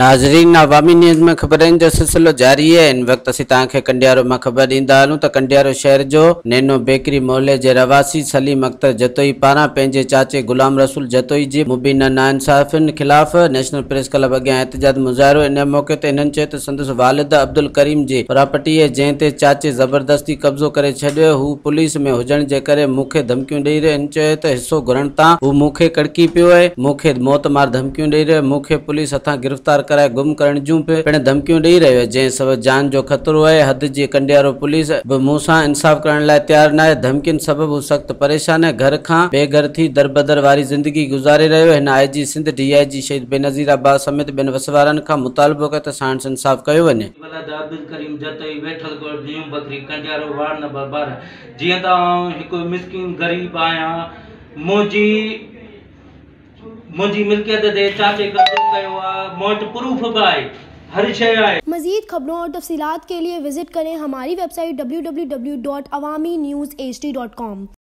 ناظرين عوامي نيوز ۾ خبرن جو سلسلو جاري آهي هن وقت اسين توهان کي ڪنڊيارو مان خبر ڏيندا هلون ته ڪنڊيارو شهر جو نينو بيڪري محلي جي رهواسي سليم اختر جتوئي پاران پنهنجي چاچي غلام رسول جتوئي جي مبينا ناانصافين خلاف نيشنل پريس ڪلب اڳيان احتجاج مظاهرو ان موقعي تي هنن چيو ته سندس والد عبدالڪريم جي پراپرٽي آهي جنهن تي چاچي زبردستي قبضو ڪري ڇڏيو هو پوليس ۾ هجڻ جي ڪري مون کي ڌمڪيون ڏئي رهيو هن چيو ته حصو گهرڻ تان هو مون کي ڪڙڪي پيو آهي مون کي موت مار ڌمڪيون ڏئي رهيو مون کي پوليس هٿان گرفتار ڪرائي گم ڪرڻ جون به پڻ ڌمڪيون ڏئي رهيو آهي جنهن سبب جان جو خطرو آهي حد جي ڪنڊيارو پوليس به مون سان انصاف ڪرڻ لاء تيار ناهي ڌمڪين سبب هو سخت پريشان آهي گهر کان بي گهر ٿي دربدر واري زندگي گذاري رهيو آهي هن I G Sindh D I G Shaheed Benazirabad سميت ٻين وس وارن کان مطالبو ڪيو ته ساڻس انصاف ڪيو وڃي. ولد عبدالڪريم جتوئي ويٺل ڳوٺ نيو بکري ڪنڊيارو وارڊ نمبر 12 جيئن ته آئون هڪ مسڪين غريب آهيان منهنجي منهنجي ملڪيت تي چاچي قبضو ڪيو آ مون وٽ پروف به آهي هر شيء آهي. مزيد خبرون اور تفصيلات کے لئے وزٽ ڪرين ھماري ويب سائيٽ www.awamiNewsHD.com.